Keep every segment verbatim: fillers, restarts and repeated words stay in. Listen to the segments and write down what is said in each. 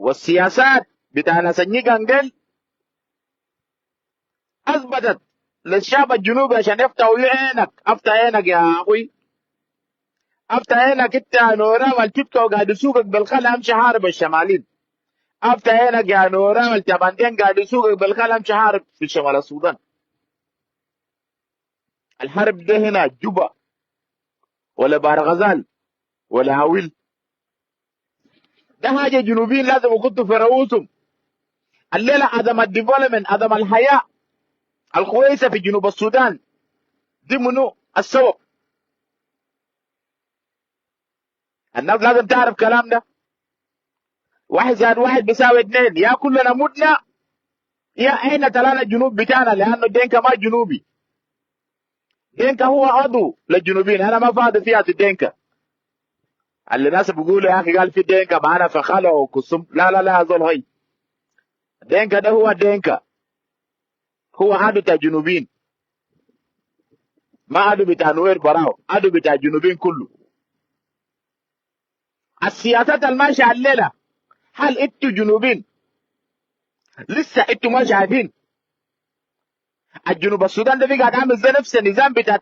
والسياسات بتاع ناس النيجان ديل أثبتت للشعب الجنوبي عشان يفتحوا عينك، افتح عينك يا أخوي، افتح عينك انت يا نورام التيك توك قاعد يسوقك بالخلا، امشي حارب الشمالين. افتح عينك يا نورام التعبان دين قاعد يسوقك بالخلا، امشي حارب في شمال السودان. الحرب ده هنا جوبا ولا بار غزال ولا هاويل؟ ده حاجة جنوبيين لازم يخطوا في رؤوسهم. الليلة عدم ال development، عدم الحياة الكويسة في جنوب السودان، دي منو السبب؟ الناس لازم تعرف كلام ده. واحد زائد واحد بيساوي اتنين. يا كلنا متنا، يا احنا طلعنا الجنوب بتاعنا، لأنه دينكا ما جنوبي. دينكا هو عدو للجنوبيين. أنا ما فاضي فيها في دينكا. اللي الناس بيقولوا يا أخي قال في دينكا معانا في خلا وكسوم، لا، لا، لا، زول هاي. دينكا ده هو دينكا. هو عدو بتاع جنوبيين. ما عدو بتاع نوير براو، عدو بتاع جنوبيين كله. السياسات الماشية الليلة، هل انتوا جنوبيين لسه انتوا ما شايفين الجنوب السودان ده بقى عامل زي نفس النظام بتاعت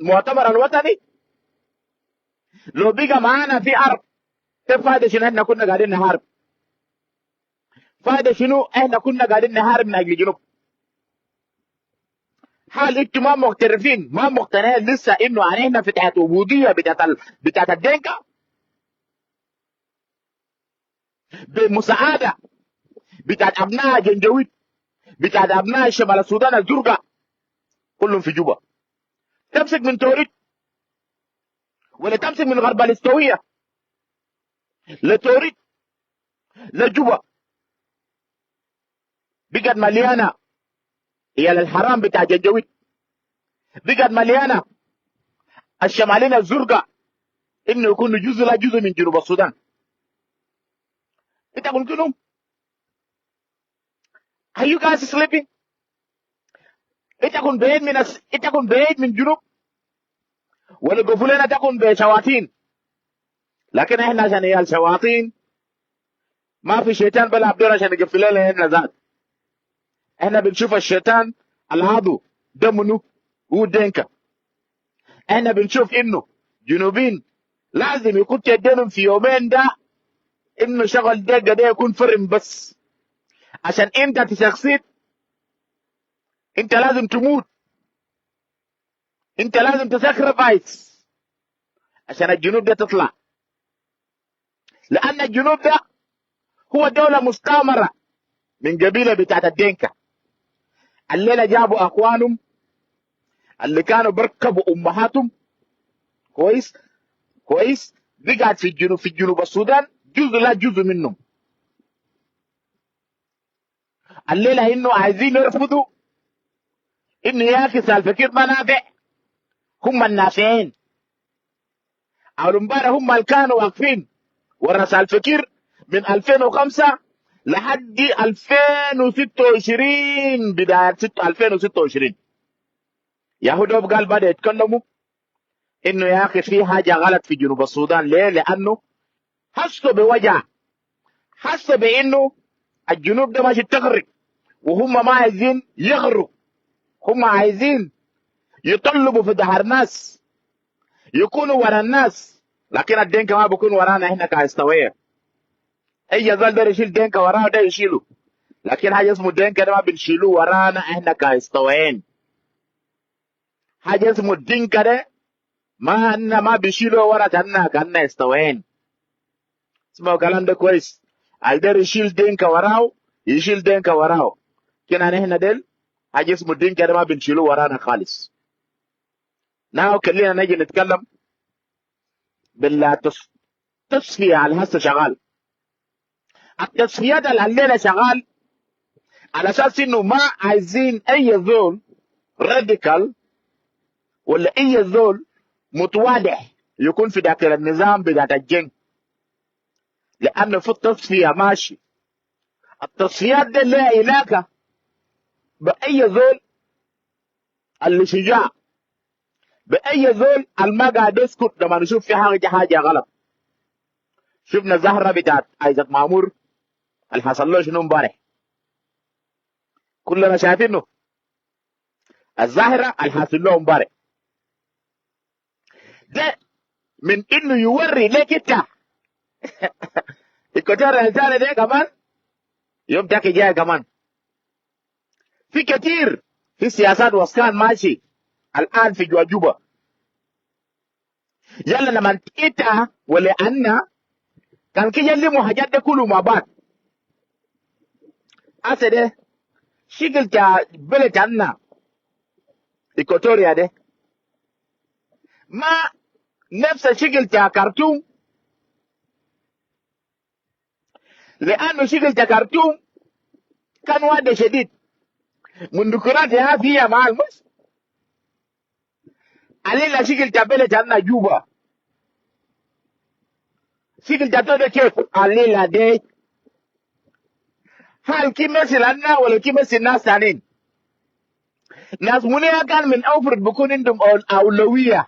المؤتمر الوطني؟ لو بقى معانا في حرب، كيف فايدة شنو احنا كنا قاعدين نحارب؟ فايدة شنو احنا كنا قاعدين نحارب من اجل جنوب؟ هل انتوا ما معترفين، ما مقتنعين لسه انه احنا في تحت عبودية بتاعت ال-، بتاعت الدينكا؟ بمساعدة بتاعت أبناء جنجويد، بتاعت أبناء شمال السودان الزرقاء، كلهم في جوبا. تمسك من توريد ولا تمسك من غرب الاستوية لتوريد لجوبا، بقت مليانة عيال الحرام بتاع جنجويد، بقت مليانة الشمالين الزرقاء، انه يكونوا جزء لا جزء من جنوب السودان. انت كنت كنهم؟ Are you guys sleeping? انت كنت بعيد من أس-، انت كنت بعيد من جنوب؟ ولا قفلنا تكون بشواطين؟ لكن احنا عشان عيال شواطين، ما في شيطان بلعب دور عشان يقفل لنا احنا ذات. احنا بنشوف الشيطان العضو ده منو؟ هو دينكا. احنا بنشوف انه جنوبين لازم يكون يدينهم في يومين ده، انه شغل دينكا ده يكون فرم بس. عشان انت تسكسيد، انت لازم تموت، انت لازم تسكرفايس عشان الجنوب ده تطلع. لأن الجنوب ده هو دولة مستعمرة من قبيلة بتاعت الدينكا. الليلة جابوا أخوانهم اللي كانوا بركبوا أمهاتهم، كويس؟ كويس؟ بقعت في الجنوب، في جنوب السودان، جزء لا جزء منهم. الليلة إنه عايزين يرفضوا إنه يا أخي سالفة كير ما نافع، هم النافعين. أول امبارح هم اللي كانوا واقفين ورا سالفة كير من ألفين وخمسة لحد ألفين وستة وعشرين، بداية ست-، ألفين وستة وعشرين. ياهو دوب قال بدأ يتكلموا إنه يا أخي في حاجة غلط في جنوب السودان. ليه؟ لأنه حسوا بوجع، حسوا بإنه الجنوب ده ماشي تغرق، وهم ما عايزين يغرقوا، هم عايزين يطلبوا في ظهر ناس، يكونوا ورا الناس. لكن الدينكا ما بيكون ورانا إحنا كاستوية. أي زول داير يشيل دينكا وراه ده يشيله، لكن حاجة اسمه دينكا ده ما بنشيلوه ورانا إحنا كاستويين. حاجة اسمه دينكا ده ما، أنا ما بشيله ورا تنا كنا استوين. اسمعوا الكلام ده كويس. الداير يشيل دينكا وراه، يشيل دينكا وراه. كنا نحن ديل، حاجة اسمه دينكا ده ما بنشيله ورانا خالص. Now خلينا نجي نتكلم بالتص-، تصفية على هسه شغال. التصفيات الليلة شغال على أساس إنه ما عايزين أي زول راديكال ولا أي زول متواضع يكون في داخل النظام بتاعت الجنك، لأنه في التصفية ماشي. التصفيات دي لها علاقة بأي زول اللي شجاع، بأي زول الما قاعد يسكت لما نشوف في حاجة، حاجة غلط. شفنا زهرة بتاعت أيزك مامور، الحاصل له شنو امبارح؟ كلنا شايفينه. الظاهرة الحاصل له امبارح. ده من انه يوري ليك انت. الكوتشينة التانية دي كمان، يوم تاكي جاي كمان. في كتير، في سياسات وسخان ماشي الان في جوا جوبا. يلا لما انت ولا انا كان كي يلموا حاجات دي كله مع بعض. اسي ده شكل بتاع بلد عنا، ايكواتوريا ده، ما نفس الشكل بتاع كرتوم، لانه شكل بتاع كرتوم كان واضح شديد. منذ كرات يا فيها مع المس علينا شكل بتاع بلد عنا جوبا. شكل بتاع ده كيف؟ علينا ده. هل كي مثل عنا ولا كي مثل ناس تانيين؟ ناس منو يا كان من افرض بكون عندهم اولوية؟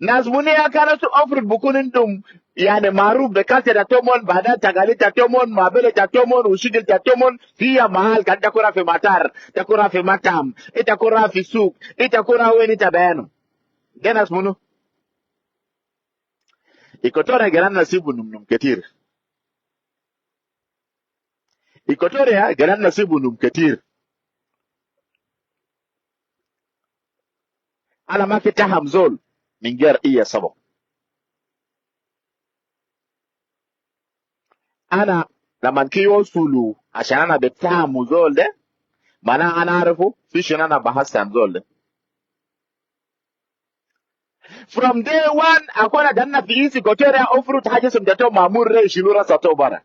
ناس منو يا كان افرض بكون عندهم، يعني، معروف بكالتشر بتاعتهم، بعدين تقاليد بتاعتهم، مابيلي بتاعتهم، وشكل بتاعتهم، في محل كان تكون في مطار، تكون في مطعم، تكون في سوق، تكون وين تبعينهم. ده ناس منو؟ ايكواتوريا قررنا نسيبوا نوم نوم كتير. ايكواتوريا قررنا نسيبوا نوم كتير. انا ما كنت اتهم زول من غير اي سبب. انا لما كي يوصلوا عشان انا بتهم زول ده، معناها انا اعرفه في شنو انا بحثت عن زول ده. From day one اكون ادنا في ايسي ايكواتوريا افرض حاجة اسم جاتو مامور ري يشيلوا راسه تو برا.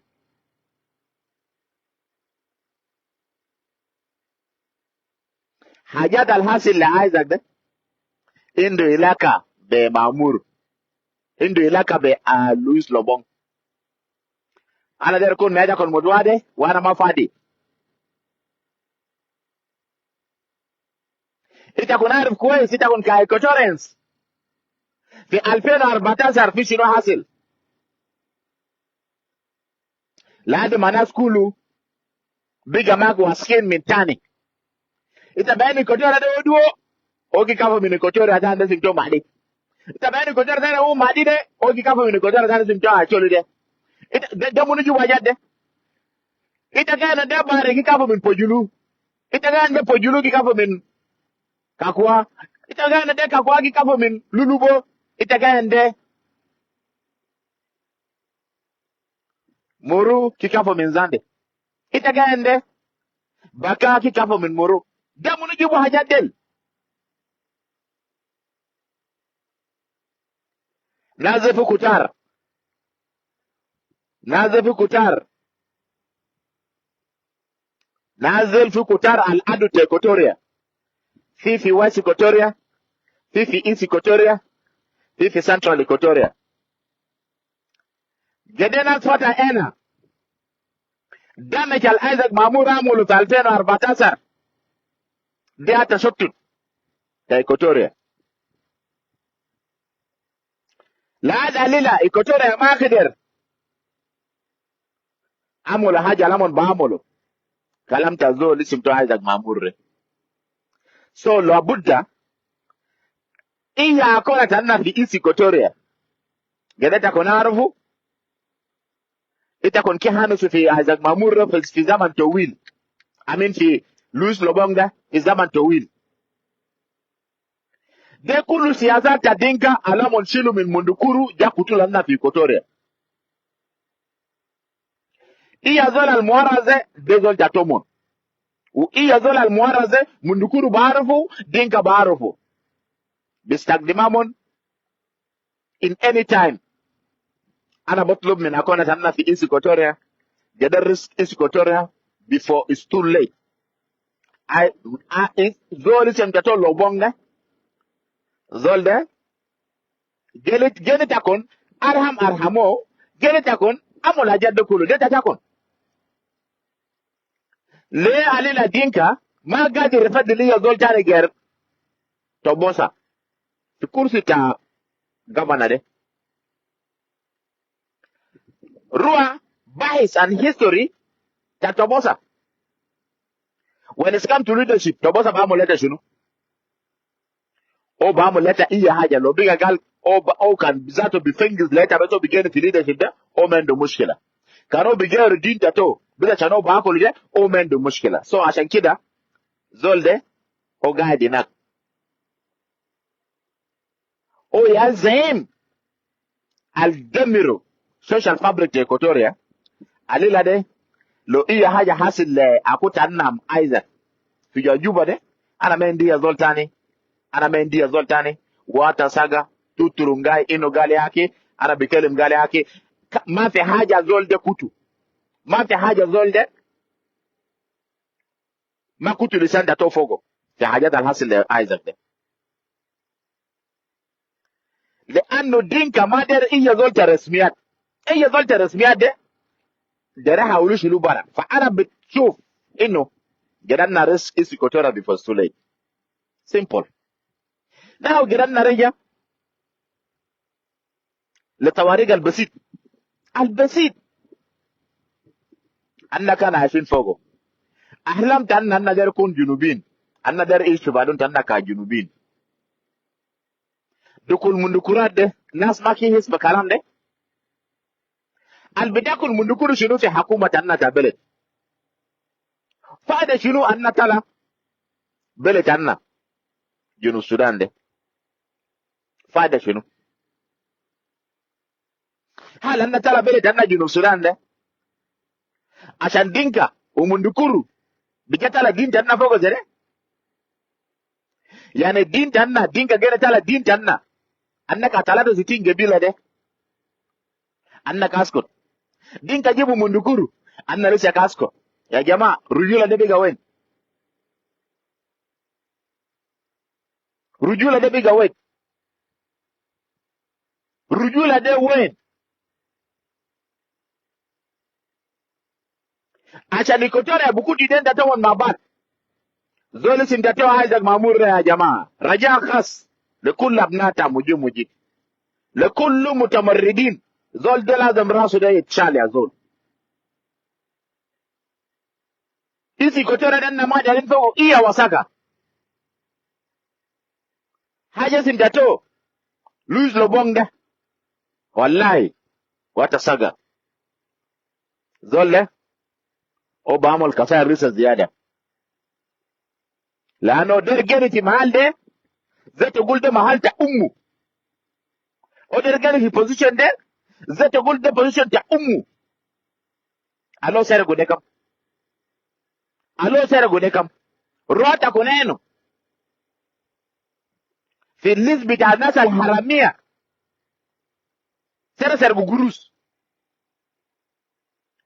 حاجات الحاصل لايزاك ده عنده علاقة بمامور، عنده علاقة ب، آه، لويس لوبونج. انا داير اكون معاك اكون متواضع وانا ما فاضي. انت كنت عارف كويس، انت كنت كايكوتورينس في ألفين وأربعتاشر في شنو حاصل؟ لحد ما الناس كله بقى ماك واثقين من تاني. انت بين ايكواتوريا ده ودو، هو كي كفو من ايكواتوريا تاني ده سمتو مادي. انت بين ايكواتوريا تاني هو مادي ده، هو كي كفو من ايكواتوريا تاني سمتو اكشولي ده. انت ده، ده منو جيبو حاجات ده؟ Ita gayan de Bare ki kafu min Pojulu. Ita gayan de Pojulu ki kafu min Kakwa. Ita gayan de Kakwa ki kafu min Lulubo. Ita gayan de Muru ki kafu min Zande. Ita gayan de Baka ki kafu min Muru. De munu jibu hajat del. Nas de fi kutar. Nas de fi kutar. Nas de fi kutar al adu te Equatoria. Fi, fi West Equatoria. Fi, fi East Equatoria. Fi, fi Central Equatoria. Gede nas fata ena. Damage al Isaac Mamur amulu fi alfin u arbatasar. De ata shoktut. Ta Equatoria. Lahadi al ila Equatoria ma kider amulu haja al amon ba amulu. Kalam ta zol isim to Isaac Mamur de. So, la budda, iya kola tanna fi East Equatoria. Gede ta kon arufu. Ita kon ki hanusu fi Isaac Mamur de fi, fi zaman tawil. Amin fi Louis Lobong de, fi zaman tawil. De kulu siyasa ta Dinka al amon shilu min Mundukuru ja kutul anna fi Equatoria. Iya zol al muaraze, de zol ta tomon. U iya zol al muaraze, Mundukuru barufu, Dinka barufu. Bistakdimamon in any time. Ana batlub min akwana tanna fi East Equatoria. Gede risk East Equatoria before it's too late. Ai, ai, zol isim ta to Lobong de. Zol de. Gede, gede ta kon, arham arhamo, gede ta kon, amul hajat de kulu, de ta ta kon. Le alila Dinka, ma gadir fadil iya zol tani ger Tobosa. Fi kursi ta gavana de. Rua bahis an history, ta Tobosa. When it's come to leadership, Tobosa bi amul leta shunu? Uwo bi amul leta iya haja. Lo biga gal uwo bi, uwo kan zatu bi fengis leta, bes uwo bi geni fi leadership de, uwo ma indu mushkila. Kan uwo bi geru din tato, bes ashan uwo bi akulu de, uwo ma indu mushkila. So ashan kida, zol de, uwo gaid inak. Uwo ya zaim al demiru social fabric ta Equatoria. Alila de, lo iya haja hasil le aku tanna Isaac fi Juba de, ana ma indi ya zol tani, ana ma indi ya zol tani. Wata Saga, Tuturungai, inu gal yaki, ana bi kelim gal yaki. Ka-, ma fi haja zol de kutu. Ma fi haja zol de ma kutu lisan tato fogo fi hajat al hasil le Isaac de. Lianu Dinka ma der iya zol ta resmiyat. Iya zol ta resmiyat de, der hawulu shilu bara. Fa ana bi shuf inu gidan na res isi Equatoria before it's too late. Simple. Now gidan na reja le tawarik al basit. Al basit. Ana kan aishin fogo. Ahlam tanna, ana der kun Junubin. Ana der ish fi badun tanna ka Junubin. Dukul mundukurat de, nas ma ki his be kalam de. Al bi dakul mundukuru shunu fi hakuma tanna ta beled? Faida shunu ana tala beled tanna Junub Sudan de? Faida shunu? Hal ana tala beled tanna Junub Sudan de ashan Dinka u mundukuru bi ja tala din tanna fogo zede? Yani din tanna, Dinka gere tala din tanna. Ana ka talata u sitin gabila de, ana ka askut. Dinka jibu mundukuru, ana lisa ka askut. Ya jamaa, rujula de biga wen? Rujula de biga wen? Rujula de wen? Ashan Equatoria bi kutu iden tato wan ma bad. Zol isim tato Isaac Mamur ya jamaa. Raja khas le kull abna ta Muji Muji, le kull mutamarridin. Zol de lazim rasu de yitshal ya zol. Isi Equatoria de ana ma darin fogo iya wasaka. Haja isim tato Louis Lobong de. Wallahi, Wata Saga, zol de uwo bi amul kasaya risa ziyada. Lianu der geni fi mahal de, zatu gul de mahal ta ummu. Uwo der geni fi position de, zatu gul de position ta ummu. Alo sere gude kam? Alo sere gude kam? Rota kunenu fi list bita nas al haramiya. Sere sere gu gurus.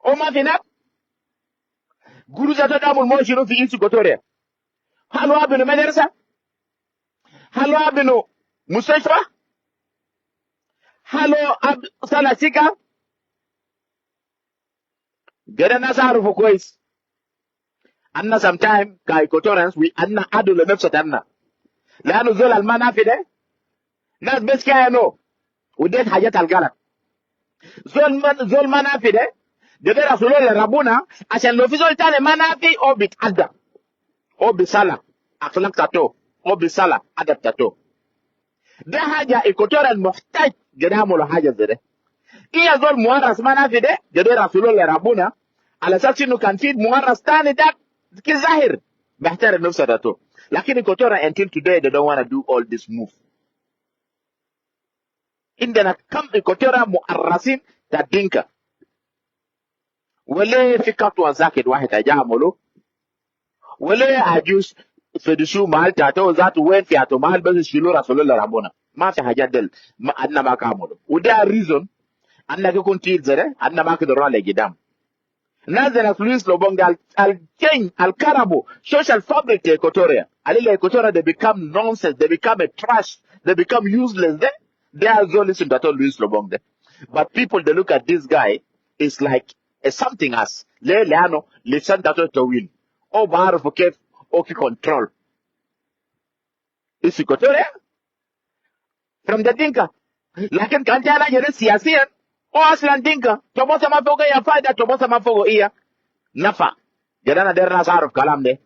Uwo ma fi nak? Gurus tato de amul mo shunu fi East Equatoria? Hal uwo binu madrasa? Hal uwo binu mustashfa? Hal uwo ab-, sala sika? Gede nas arufu kwes. Ana sometime ka Equatorians, we, ana adu le nafsa tanna. Lianu zol al ma nafi de, nas bes kaya no. Wu de hajat al galat. Zol ma, zol ma nafi de, de, de rasul le Rabuna, ashan lo fi zol tani ma nafi, uwo bi tadda. Uwo bi sala akhlak tato, uwo bi sala adab tato. De haja Equatorian muhtaj gede amulu haja zede. Iya zol muarras ma nafi de, gede rasul le Rabuna, ala asas inu kan fi muarras tani de ki zahir, bihtarim nafsa tato. Lakin Equatorian until today, they don't wanna do all this move. Indena kam Equatorian muarrasin ta Dinka? Wele fi katwa zakit wahid aja amulu? Wele ajus fedisu mahal tato zatu wen fi atu mahal bes shilu rasul le Rabuna? Ma fi hajat del, ma, ana ma kan amulu. Wu de reason, ana ke kun tigil zede, ana ma ke doro le gidam. Nas de nas Louis Lobong de al, al change, al karabu social fabric ta Equatoria. Alila Equatoria, they become nonsense, they become a trash, they become useless. De, de a zol isim tato Louis Lobong de. But people, they look at this guy, it's like a something else. Le, lianu lisan tato tawil. Uwo bi arufu kef uwo ki control East Equatoria from the Dinka. Lakin kan tala jere siyasiyan, uwo aslan Dinka. Tobosa ma fogo iya faida, Tobosa ma fogo iya. nafa. Gede ana der nas aruf kalam de.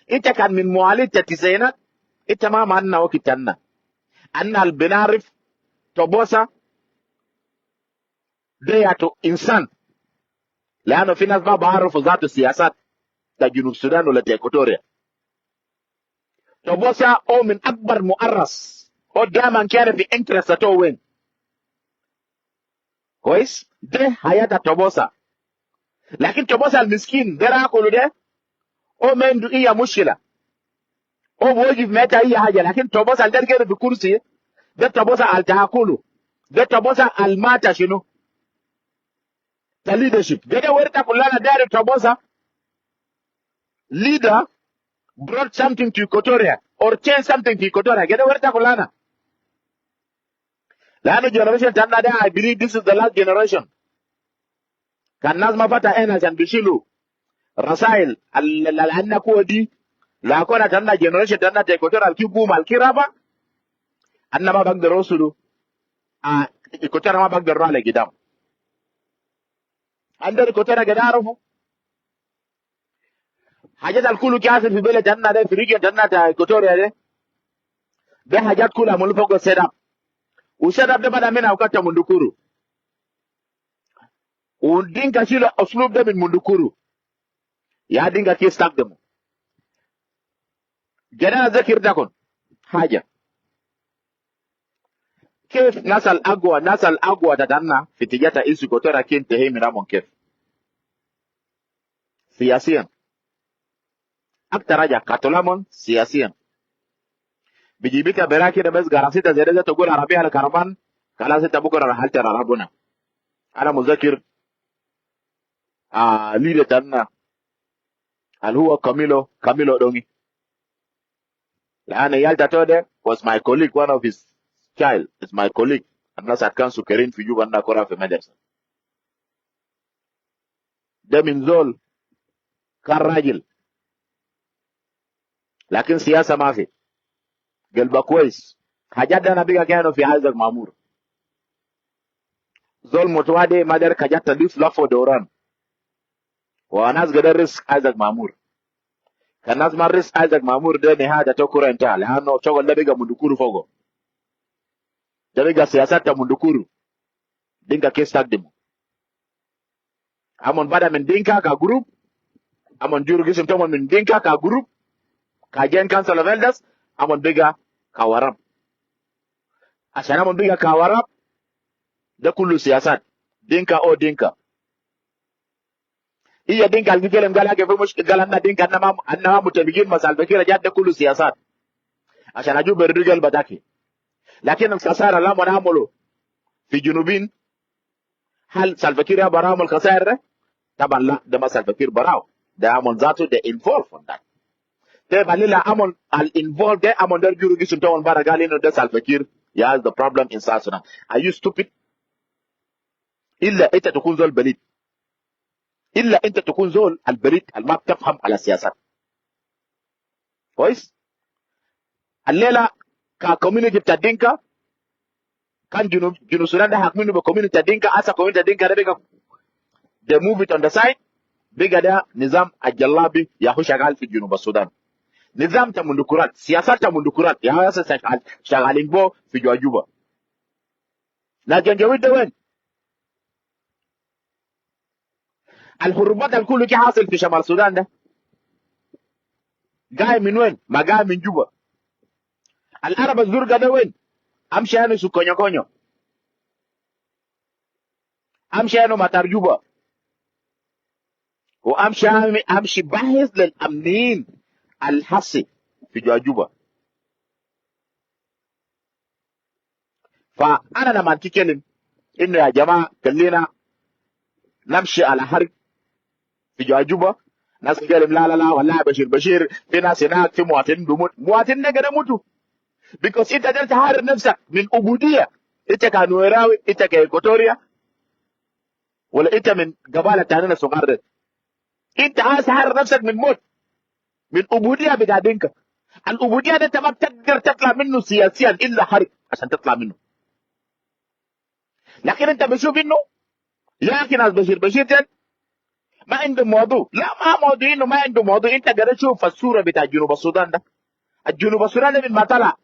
Ita kan min mawalid ta tisainat, ita ma, ma anna wakit tanna. Anna al binarif Tobosa de yatu insan. Leanu fi nas ma barufu zatu siyasat ta Junub Sudan wala ta Equatoria. Tobosa o min akbar muarras. O daman kere fi interest to wen. Kwes? De haya ta Tobosa. Lakin Tobosa al miskin, de rakulu de, o mendu iya mushkila. O wajib meta iya haja, lakin Tobosa al der kere fi kursi, de Tobosa al takulu. De Tobosa al mata shinu. Ta leadership. Gede werita kulana dari Tobosa leader brought something to Equatoria or change something to Equatoria. Gede werita kulana. Leanu generation tanna de, I believe this is the last generation. Kan nas ma fata ena ashan bishilu rasail al, al, al anna kuwa di, la kona tanna generation tanna ta Equatoria al ki gum al ki rafa, anna ma bagder usulu. Ah, Equatoria ma bagder rua le gidam. Under Equatoria gede arufu. Hajat al kulu ki hasil fi bele tanna de, fi region tanna ta Equatoria de. De hajat kulu amulu fogo setup. U setup de bada min awkat ta Mundukuru. U Dinka shilu uslub de min Mundukuru. Ya Dinka ki istakdemu. Gede ana zakir dakun haja. Kef nas al agwa, nas al agwa ta tanna fi tija ta East Equatoria kin tehi min amon kef? Siyasiyan. Aktar haja katulu amon siyasiyan. Biji bita bera kede bes garasita zede, zede tugul arabia al karban, kalas ita bukura rahal ta rabuna. Ana muzakir, ah, leader tanna al huwa Camilo, Camilo Dongi. Leanu yal ta to de was my colleague, one of his child is my colleague. Annas al kan sukerin fi Juba, anna kura fi madrasa. De min zol kan rajil. Lakin siyasa mafi. Gelba kwes. Hajat de ana biga kenu fi Isaac Mamur. Zol mutwadi ma der hajat ta dif lafo doran. Wa anas gede risk Isaac Mamur. Kan nas ma risk Isaac Mamur de nihaya ta to kura inta. Leanu shogol de biga Mundukuru fogo. De biga siyasat ta Mundukuru. Dinka ki istakdimu. Amon bada min Dinka ka group. Amon juru gisim tomon min Dinka ka group. Ka join Council of Elders. Amon biga ka warab. Ashan amon biga ka warab. De kulu siyasat. Dinka o Dinka. Iya Dinka al gi kelem gal hage fi mush-, gal anna Dinka anna ma, anna ma mutafigin ma Salva Kiir, hajat de kulu siyasat. Ashan aju berdu gal bataki. Lakin al kasara al amon amulu fi Junubin, hal Salva Kiir ya barau amul kasair de? Taban la, de ma Salva Kiir barau. De amon zatu de involve on that. Te balila amon al involve de amon der juru gisim tomon bara gal inu de Salva Kiir. Ya is the problem in South Sudan. Are you stupid? Illa ita tukun zol belid. Illa ita tukun zol al belid, al ma btafham ala siyasat. Kwes? Al lela ka community ta Dinka, kan Junub, Junub Sudan de hak minu be community ta Dinka, asa community ta Dinka de biga, they move it on the side, biga de nizam al jalabi ya hu shagal fi Junub Sudan. Nizam ta Mundukurat, siyasat ta Mundukurat, ya asa shagal, shagalin bo fi Juba. Nas Janjawid de wen? Al hurubat al kulu ki hasil fi Shamal Sudan de, gai min wen? Ma gai min Juba. Al Arab al Zurga de wen? Amsha anu su Konyo Konyo. Amsha anu matar Juba. Wa amsha, amshi bahis lil amniyin al hasi fi Juba. Fa ana lamma ki kelim inu ya jamaa, kalina namshi ala harb fi Juba, nas ki kelim la, la, la, wallahi Bashir, Bashir, fi nas hinak, fi muwatin bimut. Muwatin de gede mutu. Because ita der taharir nafsak min ubudiya. Ita ka Nuerawi, ita ka Equatoria. Wala ita min gabala tani na sugar de. Ita asa harir nafsak min mut. Min ubudiya bita Dinka. Al ubudiya de ita ma btagder tatla minu siyasiyan illa harb ashan tatla minu. Lakin ita bishuf inu, ya ki nas Bashir Bashir den, ما عندهم موضوع. لا، ما موضوع إنه ما عندهم موضوع. إنت قاعد تشوف الصورة بتاع جنوب السودان ده. الجنوب السودان ده من ما طلع،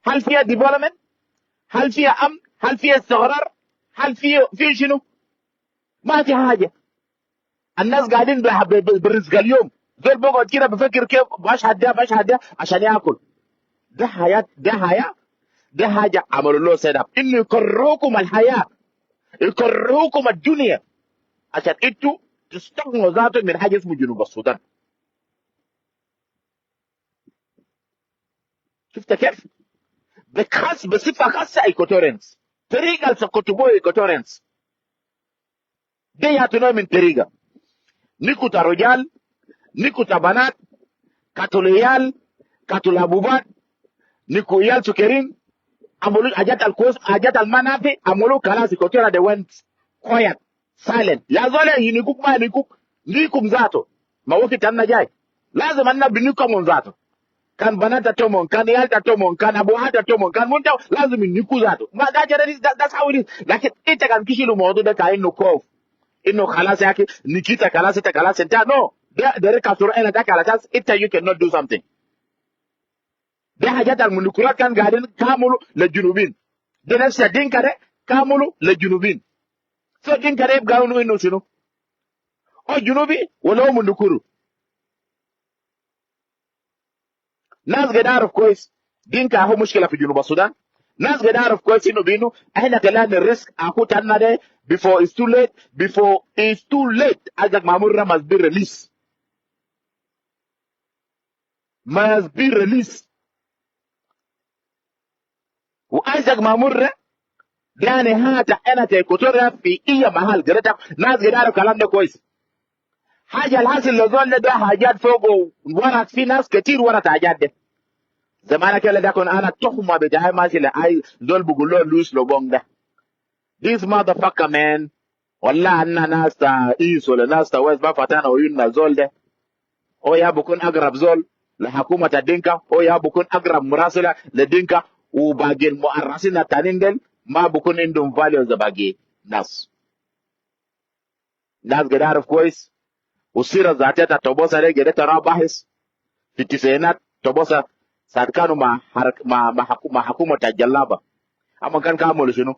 هل فيها development؟ هل فيها أمن؟ هل فيها استقرار؟ هل فيه، فيه شنو؟ ما في حاجة. الناس قاعدين بح-، ب-، ب-، برزق اليوم. زول بقعد كده بفكر كيف بشحت ده، بشحت ده عشان ياكل. ده حياة، ده حياة، ده حاجة عملوا له set up. إنه يكرهوكم الحياة، يكرهوكم الدنيا، عشان إنتوا تستغنوا ذاته من حاجة اسمه جنوب السودان. شفت كيف؟ بخاص، بصفة خاصة Equatorians. طريقة اللي سكتوا بوها Equatorians. دي ياتوا نوع من طريقة. نيكو تا رجال، نيكو تا بنات، قتلوا عيال، قتلوا أبوبات، نيكو عيال سكرين، عملوا حاجات الكويس، حاجات الما نافع، عملوا خلاص Equatoria they went quiet, silent. يا زول ينيكوك ما ينيكوك، نيكم ذاته. ما وقت أنا جاي. لازم أنا بنيكم ذاته. كان بنات تومون، كان عيال تومون، كان أبوهات تومون، كان منتو، لازم ينيكو ذاته. ما ده جرى، ده، that's how it is. لكن إنت كان كشيلو موضوع ده كأنه خوف. إنه خلاص يا أخي، نيكيتا خلاص، إنت خلاص، إنت، no. ده، ده ريكا سورة، أنا ده خلاص، إنت you cannot do something. ده حاجات المنكرات كان قاعدين كاملوا للجنوبين. ده نفس الدينكا ده كاملوا للجنوبين. So دينكا ده يبقى إنه، إنه شنو؟ هو جنوبي ولا هو منكرو؟ ناس قد أعرف كويس دينكا هو مشكلة في جنوب السودان. ناس قد أعرف كويس إنه بإنه إحنا كلنا الريسك أكو تانا ده before it's too late, before it's too late. أزق مامور must be released. Must be released. وأزق مامور ده، ده نهاية أنا تا إيكوتوريا في أي محل. قريت ناس قد أعرف كلام ده كويس. حاجة الحاصل لزول ده، ده حاجات فوقه ورط، في ناس كتير ورط حاجات ده. زمان كده ده كان أنا تهمة بتاعي ماشي لأي زول بقول له لويس لوبونج ده. This motherfucker, man. والله أنا ناس تا إيست ولا ناس تا ويست ما فتحنا عيوننا زول ده. هو يا بكون أقرب زول لحكومة الدينكا، هو يا بكون أقرب مراسلة لدينكا، وباقي المؤرخين التانيين ديل ما بكون عندهم value زي باقي ناس. ناس قد أعرف كويس، والسيرة الذاتية بتاع توبوسا دي قد ترى باحث في التسعينات، توبوسا ساعة كانوا مع حرك-، مع، مع حكو-، مع حكومة الجلابة. أما كان كامل شنو؟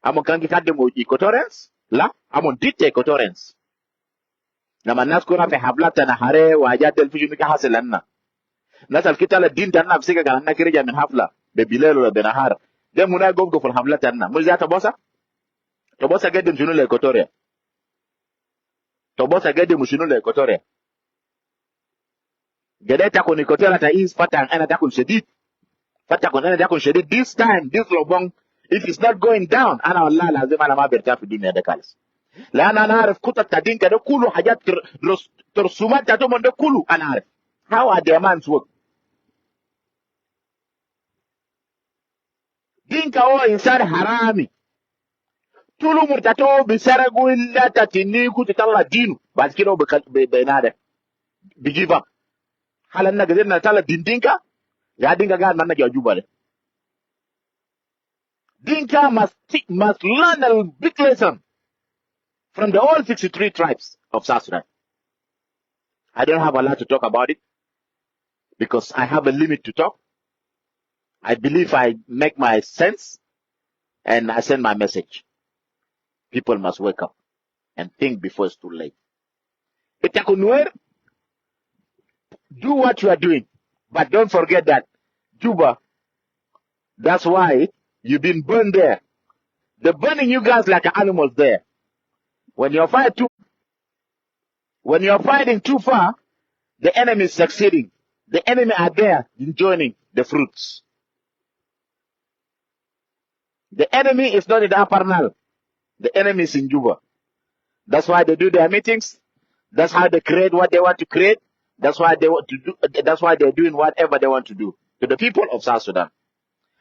أما كان كيقدموا إيكوتوريانس؟ لا، أما ديت إيكوتوريانس. لما الناس كنا في حفلات تنحري وحاجات ديل في شنو كان حاصل لنا؟ الناس الكتال الدين تنا في سكة كان كده جاي من حفلة ببليل ولا بنهار. ده منا يقف في الحفلات تنا. مش ذات بوسا؟ توبوسا قدم شنو لإيكوتوريا؟ توبوسا قدم شنو لإيكوتوريا؟ قدرت تكون إيكوتوريا تا إيست فتن أنا تكون شديد. فتكون أنا تكون شديد. This time, this لوبونج, if it's not going down, أنا والله لازم أنا ما برتاح في الدنيا ده خالص. لأن أنا عارف كتل تا دينكا ده كله حاجات تر-، رس-، ترسومات تاتهم ده كله أنا عارف. How are their minds work? دينكا هو إنسان حرامي. طول عمر تاتو بيسرقوا إلا تاتينيكو تطلع دينه. بعد كده هو بيكل-، بي-، بينادى. بيجيف أب. هل أنا قدرنا نطلع دين دينكا؟ يا دينكا قال منا جوا جوبا ده. Dinka must, must learn a big lesson from the all sixty-three tribes of South Sudan. I don't have a lot to talk about it because I have a limit to talk. I believe I make my sense and I send my message. People must wake up and think before it's too late. Ita ku Nuer, do what you are doing, but don't forget that Juba, that's why you've been burned there. They're burning you guys like animals there. When you fight too, when you are fighting too far, the enemy is succeeding. The enemy are there enjoying the fruits. The enemy is not in Upper Nile. The enemy is in Juba. That's why they do their meetings. That's how they create what they want to create. That's why they want to do. That's why they're doing whatever they want to do to the people of South Sudan.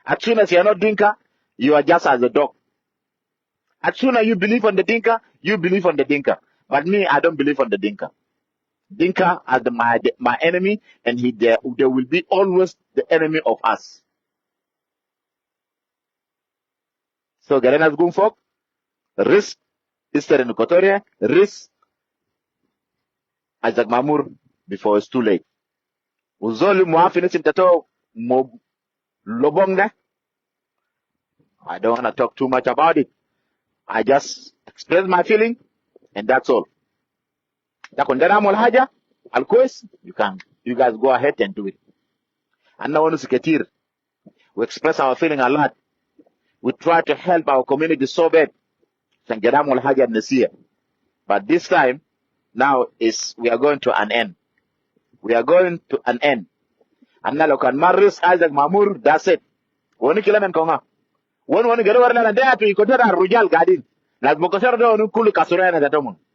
As soon as you're not Dinka, you are just as a dog. As soon as you believe on the Dinka, you believe on the Dinka. But me, I don't believe on the Dinka. Dinka are the, my, my enemy, and he, they, they will be always the enemy of us. So, gere nas gum fok, risk, Eastern Equatoria, risk Isaac Mamur before it's too late. Uzoli muafi ni sintato mo lobong da. I don't want to talk too much about it. I just express my feeling, and that's all. Takun dara mol haja, al kwes, you can, you guys go ahead and do it. Ana wanu siketir. We express our feeling a lot. We try to help our community so bad. San jada mol haja nasiya. But this time, now is we are going to an end. We are going to an end. Ana lo kan maris Isaac Mamur, that's it. Wani kila men konga. Wani wani gari wari lana daya tu iko dara rujal gadin. Nas mukasar do wani kulu kasurena da tomon.